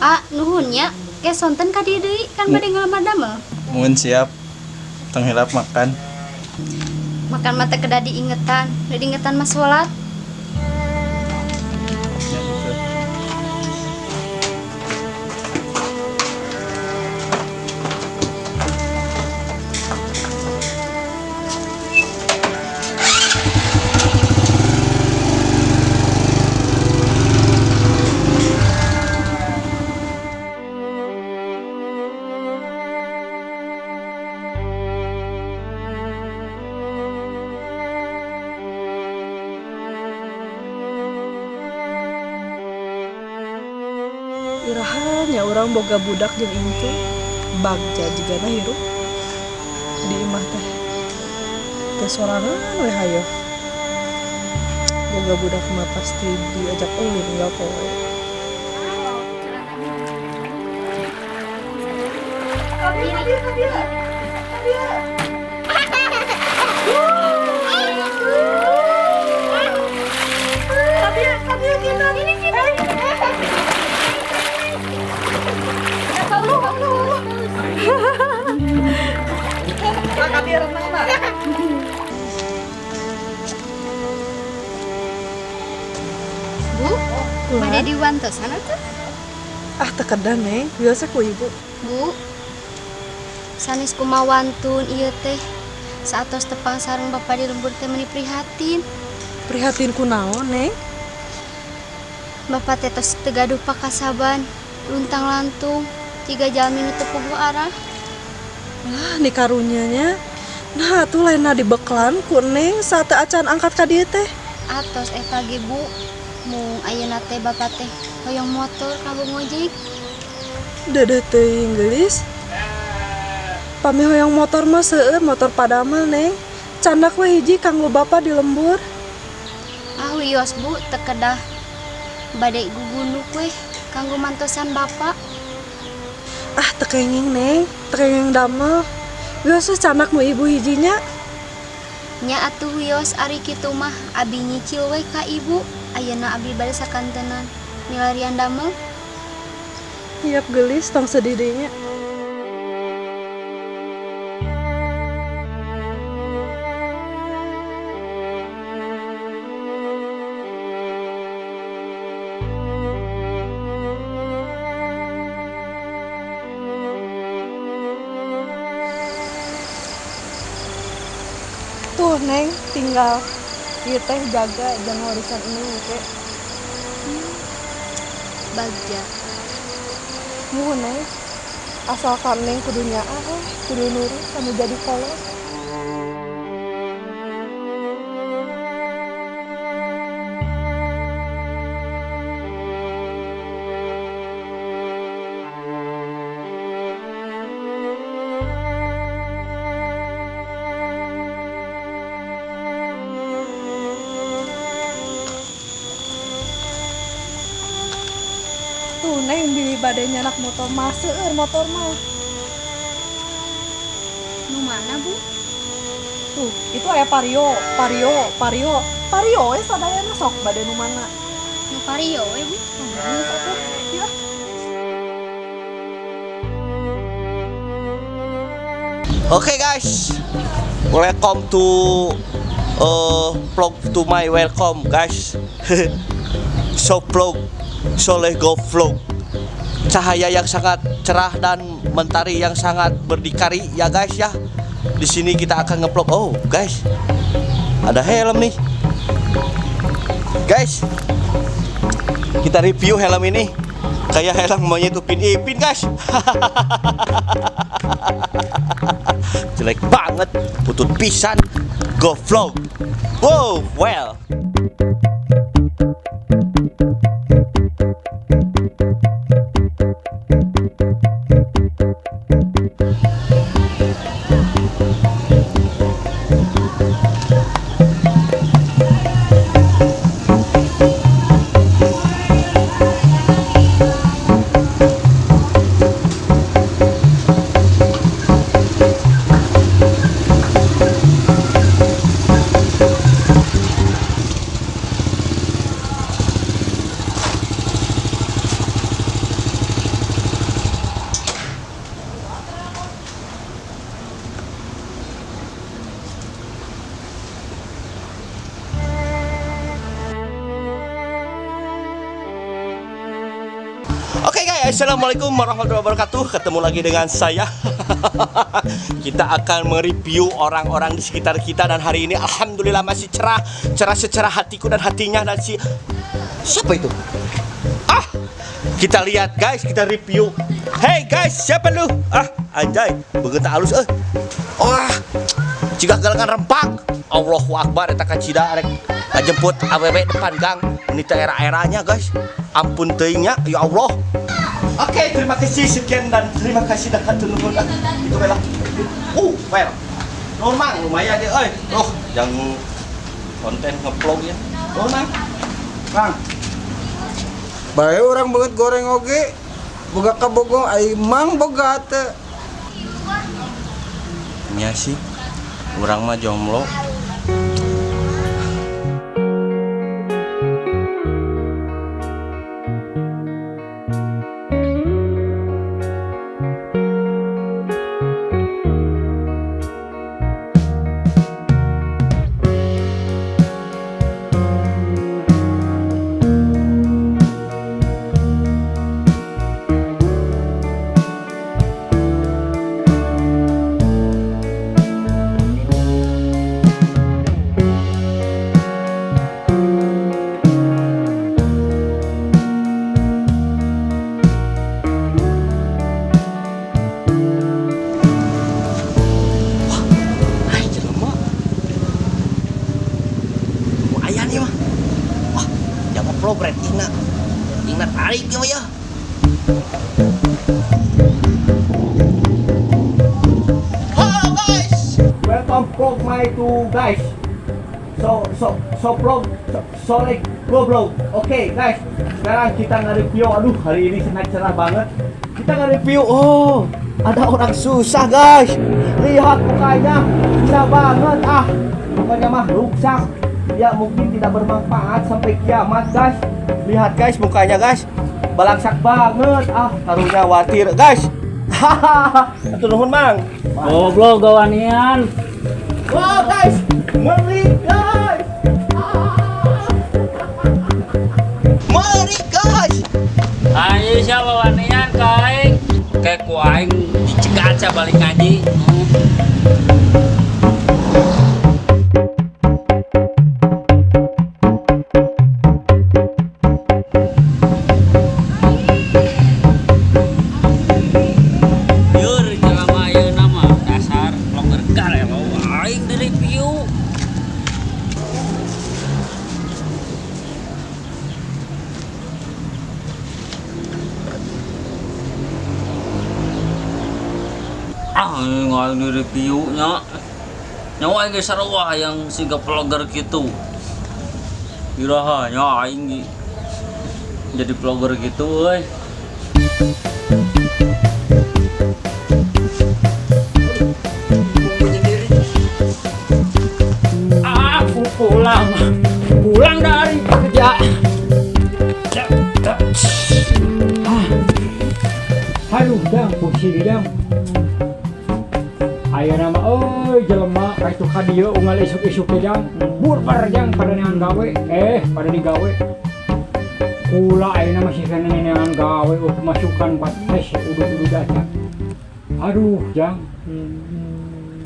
Ah, nuhun nya. Ke sonten ka dieu deui kan bade ngalamar damel. Mun siap. Tong hilap makan. Makan mah teu kedah diingetan, da diingetan mah salat. Ya, betul. Iraha nya urang boga budak jeung incu, bagja jigana hirup di imah teh. Teh sorangan we hayoh. Boga budak mah pasti diajak ulin unggal poe. Bu, bade diwantosan atuh? Ah, teu kedah, Neng, biasa ku ibu. Bu, sanes kumawantun ieu teh. Saatos tepang sareng bapa di lembur teh meuni prihatin. Prihatin ku naon, Neng? Bapak teh tos teu gaduh pakasaban, luntang lantung, jiga jalmi nu teu puguh arah. Lah, ni karunya nya. Nah, atuh lainna dibeklan ku Neng saat acan angkat ka dieu teh. Atos eta ge, Bu. Mung ayeuna teh bapak teh hoyong motor kanggo ngojek. Deudeuh teuing geulis. Pami hoyong motor mah seueur motor padamel, Neng. Candak we hiji kanggo bapa di lembur. Ah wios, Bu, teu kedah. Bade gugunuk we kanggo mantosan bapak. Ah, teu kenging, Neng, teu kenging damel. Wios we candak nu ibu hijinya. Nya atuh wios ari kitu mah abi nyicil we ka ibu. Ayeuna abi bade sakantenan milarian damel. Siap geulis, tong sedih deui nya. Tuh, Neng, tinggal ieu teh jaga jangan warisan ini ke. Bagja. Muhun, Neng. Asalkan Neng kudu nyaah, kudu nurut kamu jadi kolot. Tuh, Neng, bili bade nyanak motor mah seueur motor mah. Nu mana, Bu? Tuh, itu aya Vario, Vario, Vario. Vario we sadayana sok bade nu mana? Nu Vario we, Bu. Geus atuh. Ya. Oke guys, welcome to vlog to my welcome guys. So vlog, Soleh Go vlog. Cahaya yang sangat cerah dan mentari yang sangat berdikari ya guys ya. Di sini kita akan ngevlog. Oh guys, ada helm nih guys. Kita review helm ini. Kayak helm monyet Upin Ipin guys. Jelek banget, putut pisan. Go vlog. Wow, well. Assalamualaikum warahmatullahi wabarakatuh. Ketemu lagi dengan saya. Kita akan mereview orang-orang di sekitar kita. Dan hari ini alhamdulillah masih cerah. Cerah secara hatiku dan hatinya. Dan si siapa itu? Ah, kita lihat guys, kita review. Hey guys, siapa lu? Ah, anjay, begitu halus eh. Wah, jika galangan rempak. Allahu Akbar, eta kacida arek ngajemput awewe depan gang. Ini teh era-eranya guys. Ampun teuing nya, ya Allah. Oke, terima kasih sekian dan terima kasih dan hatur nuhun. Ah, itu bela. Well. Normal lumayan deh euy. Oh, yang konten ngevlog ya. Normal. Kang. Bae urang beungeut goreng oge. Boga kabogoh ai mang boga teu. Nya sih. Urang mah jomblo. Ay, jelema. Lumayan ieu mah. Wah, jangan vlog ratingna. Ratingna tarik ieu mah ya. Halo guys, welcome vlog my to guys. So so so vlog so, so like go vlog. Oke guys, sekarang kita nge-review. Aduh, hari ini sangat cerah banget. Kita nge-review. Oh, ada orang susah guys. Lihat mukanya, susah banget ah. Mukanya mah rusak. Ya mungkin tidak bermanfaat sampai kiamat guys. Lihat guys mukanya guys, balangsak banget ah. Karunya khawatir guys. Hahaha. Hatur nuhun mang. Goblok gawanian. Wah guys, meri guys. Meri guys. Ayo siapa wanian ka aing? Kayak ku aing dicegat sia balik ngaji. Yur, jelema ayeuna mah dasar vlogger garelo aing di review. Ah, aing di review nya. Nyawa aing geus sarua hayang siga vlogger kitu. Iraha nya aing jadi vlogger gitu euy. Aku pulang, pulang dari kerja. Aduh, dang, pusing dang. Ayeuna mah euy jelema ka itu ka dieu unggal isuk-isuk teh jang. Burbar jang pada neangan gawe. Pada digawe. Kula ayeuna masih kana neangan gawe masukan pates udud-udud aja. Aduh, jang.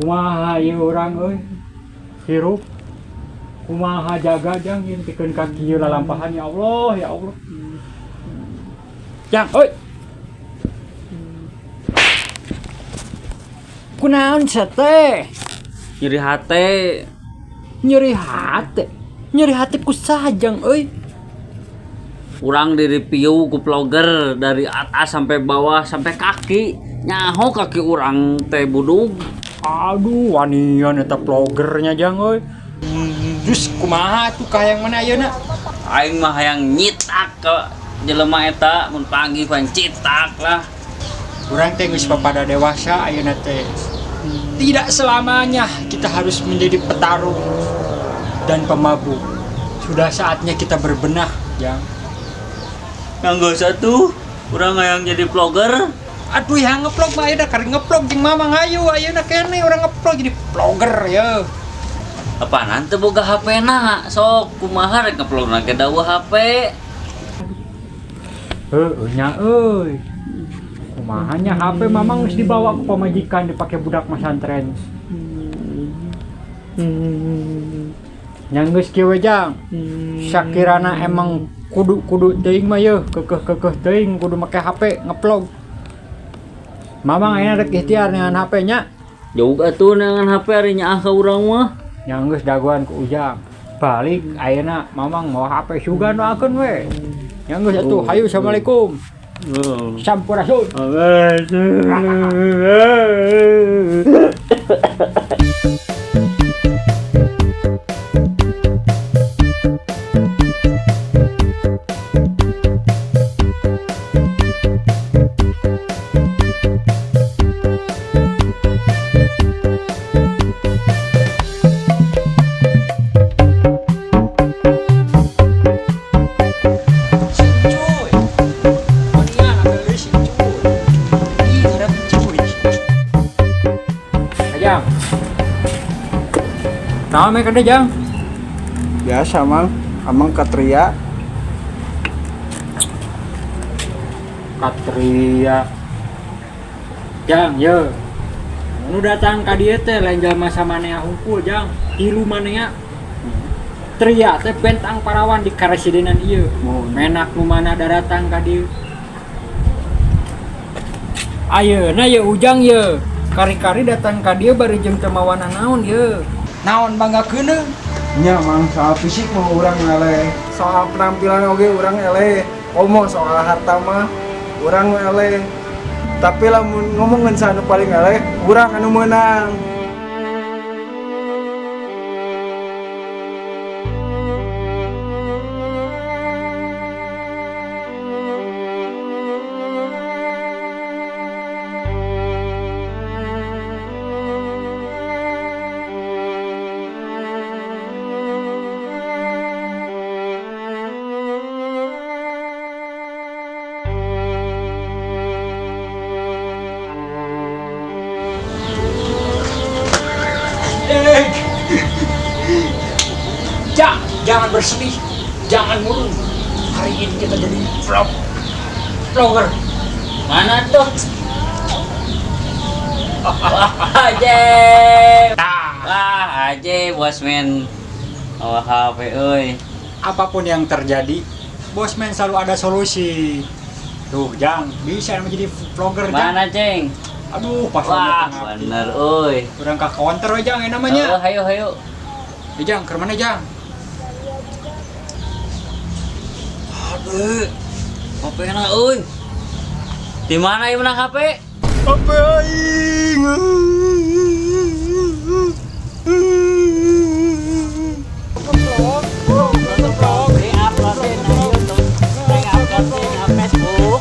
Kumaha ieu urang euy? Hirup kumaha jaga jang ieu pikeun ka kieu lalampahan ya Allah, ya Allah. Jang, euy. Kunaon sia teh? Nyeri hate. Nyeri hate. Nyeri hate ku saha jang euy? Urang di review ku vlogger dari atas sampai bawah sampai kaki. Nyaho kaki urang teh budug. Aduh, wanian eta vloggernya jang euy. Terus kumaha tuh kahayang mana ayeuna? Aing mah hayang nyitak ke jelema eta mun panggih pan citak lah. Urang teh geus papada dewasa ayeuna teh. Tidak selamanya kita harus menjadi petarung dan pemabuk. Sudah saatnya kita berbenah, jang. Yang geus atuh, urang hayang jadi vlogger. Aduh, yang ngevlog mah ayeuna karek ngevlog jeung mamang hayu ayeuna keneh urang ngevlog jadi vlogger ye. Apaanan teu boga HP na? Sok kumaha rek ngevlogna ge dawuh HP. Heueuh nya euy. Kumaha nya HP Mamang geus dibawa ku pamajikan dipake budak masantren. Nya geus kieu we, Jang. Sakirana emang kudu-kudu teuing mah yeuh, keukeuh-keukeuh teuing kudu make HP ngevlog. Mamang ayeuna rek ikhtiar neangan HP nya. Jauh atuh neangan HP ari nyaah ka urang mah. Nya geus dagoan ku Ujang. Balik ayeuna Mamang mawa HP sugan doakeun we. Nya geus atuh, hayu, assalamualaikum. Sampurasun. Cuy. Mendingan ambil deui si cuy. Ih, ada cuy. Jang. Naon mereka deh, Jang? Biasa, Mang. Amang Katria. Katria. Jang, ye. Nu datang ka dieu teh lain jelema samanea hungkul, Jang. Tilu manea. Tria teh bentang parawan di karesidenan ieu. Menak nu mana daratang ka dieu. Ayeuna ye Ujang ye. Kari-kari datang ka dieu bari jeung teu mawana naon ye. Naon bangga keuneung? Nya, Mang, soal fisik mah urang eleh, soal penampilan oge urang eleh, komo soal harta mah urang eleh. Tapi lamun ngomongin saha nu paling eleh, urang anu meunang. Eh. Jang, jangan bersedih, jangan murung. Hari ini kita jadi vlogger. Mana tuh? Wah, aje. Wah, aje bosman. Oh, HP euy. Apapun yang terjadi, bosman selalu ada solusi. Tuh, Jang, bisa menjadi vlogger, Jang. Mana, Ceng? Aduh, pas Wah, bener euy. Urang ka counter we, Jang, ya namanya. Oh, hayo hayo. Eh, Jang, ke mana, Jang? Aduh. HP na euy. Di mana ieu menang HP? HP aing. Di upload di YouTube, di upload di Facebook.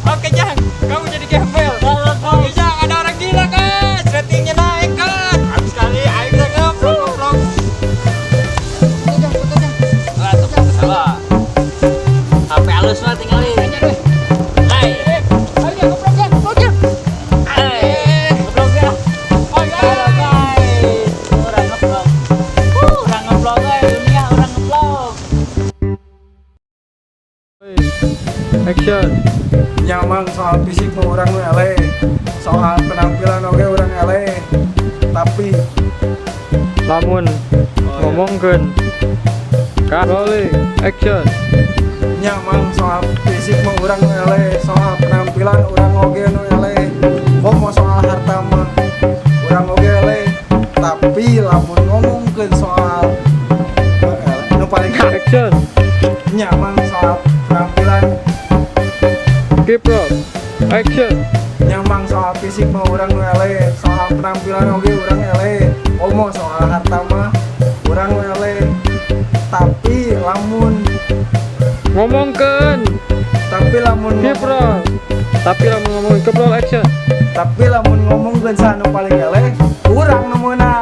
Oke, Jang, kamu jadi gembel. Oke, Jang, ada orang gila kan? Ratingnya naik kan? Habis kali aing teh ngevlog ngevlog. Lah, tuh salah. HP halus mah tinggalin. Hai. Ayo, Jang, ngevlog, Jang, ngevlog, Jang. Hai. Ngevlog ya. Halo guys. Orang ngevlog. Orang ngevlog euy, dunia orang ngevlog. Action. Nya, Mang, soal fisik mah urang nu eleh, soal penampilan oge urang eleh. Tapi Lamun ngomongkeun ka rolling action. Nya, Mang, soal fisik mah urang nu eleh, soal penampilan urang oge nu eleh. Komo soal harta mah urang oge eleh. Tapi lamun ngomongkeun soal nu eleh, nu paling Action. Nya, Mang, soal penampilan. Keep roll. Action. Nya, Mang, soal fisik mah urang nu eleh, soal penampilan oge urang eleh. Komo soal harta mah urang nu eleh. Tapi lamun Ngomongkeun. Tapi lamun Keep roll. Tapi lamun ngomongin, keep roll, action. Tapi lamun ngomongkeun saha nu paling eleh, urang nu meunang.